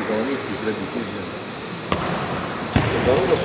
Коломойский, Коломойский грабитель. Дорога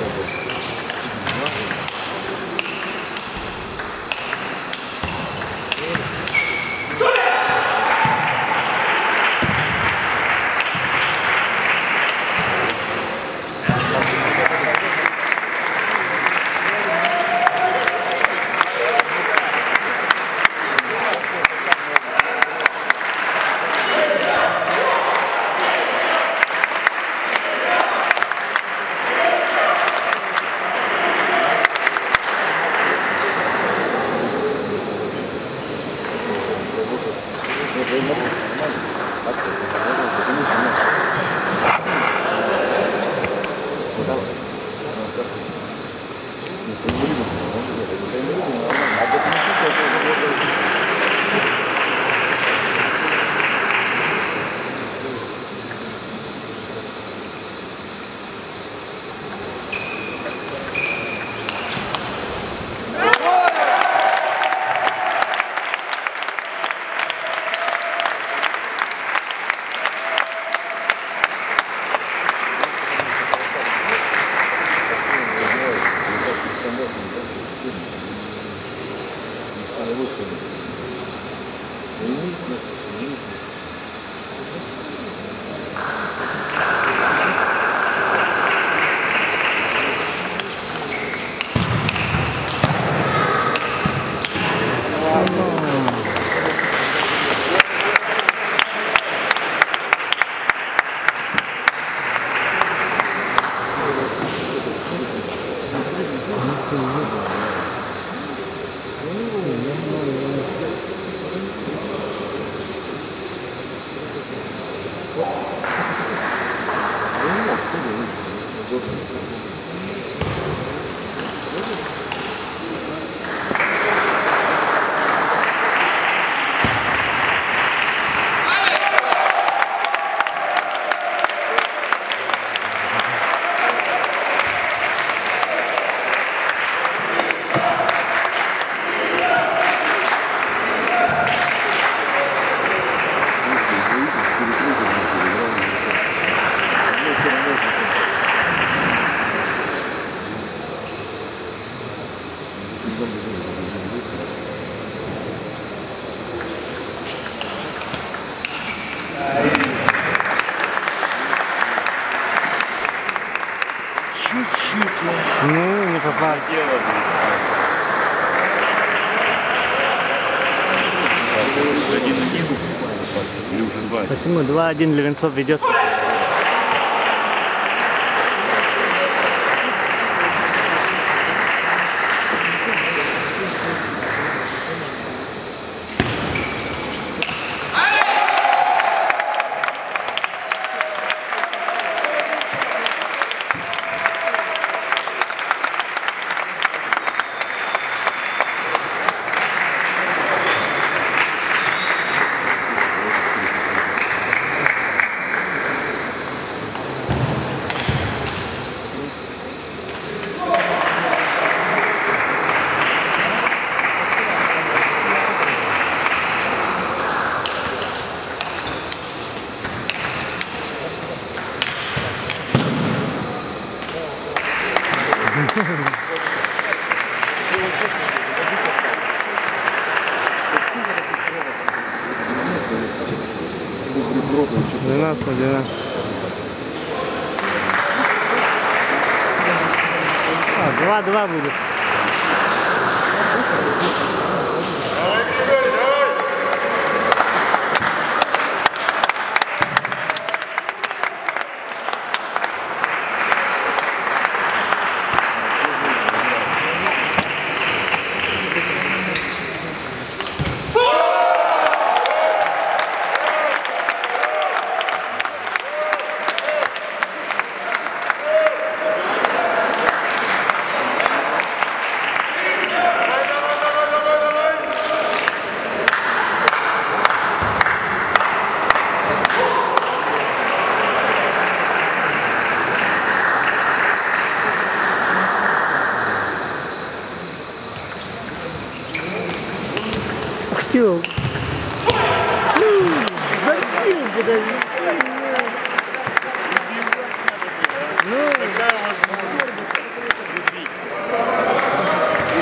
Чуть-чуть я. Ну, не попали. Дело все. 1-1 или уже 2? Почему? 2-1 Левенцов ведет. Двенадцать. А, 2-2 будет. Давай, Григорий, давай! Ух ты! Забил, подожди. Ну, Такая возможность убить.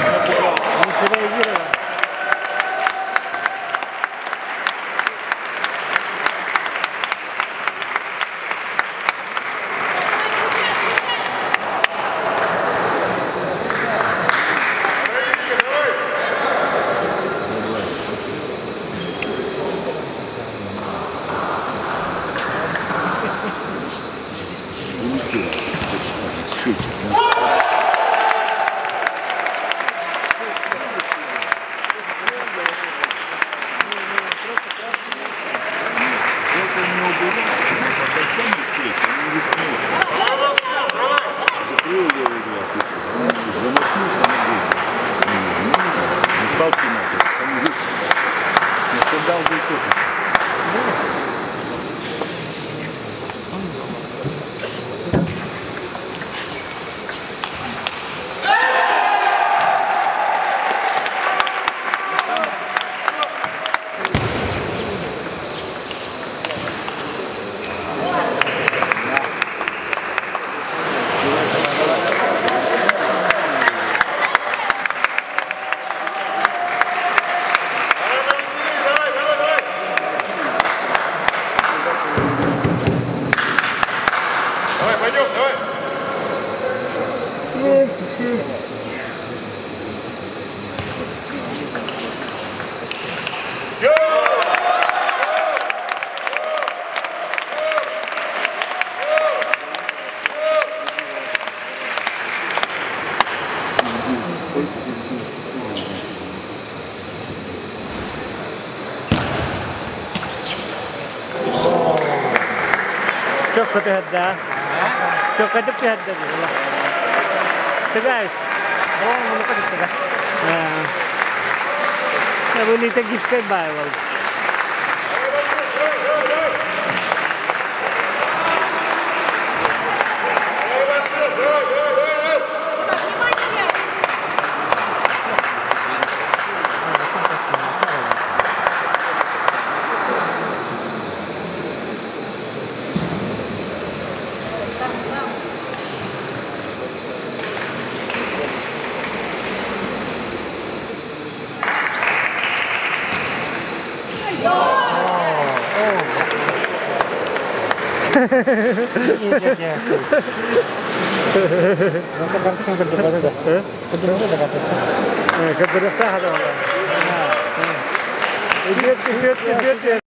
Напугался. не среагировал. Давай, Вика, давай! Улетела. Счетчик. Желтая у него была, но по окончанию встречи он не рискнул. Давай, Василий, давай! Закрыл левый глаз и все. Он замахнулся на голову. Ну, не стал пинать, а остановился. Но скандал был тот еще. Давай, повеселее, давай, давай, давай! Давай, пойдем, давай! Çok kötü hatta. Çok kötü bir hatta bu. Тыгайс. Вылета гибкой байвал. Давай, Василий, давай, давай, давай, давай! Кадырыхта хада. Идет, идет, идет.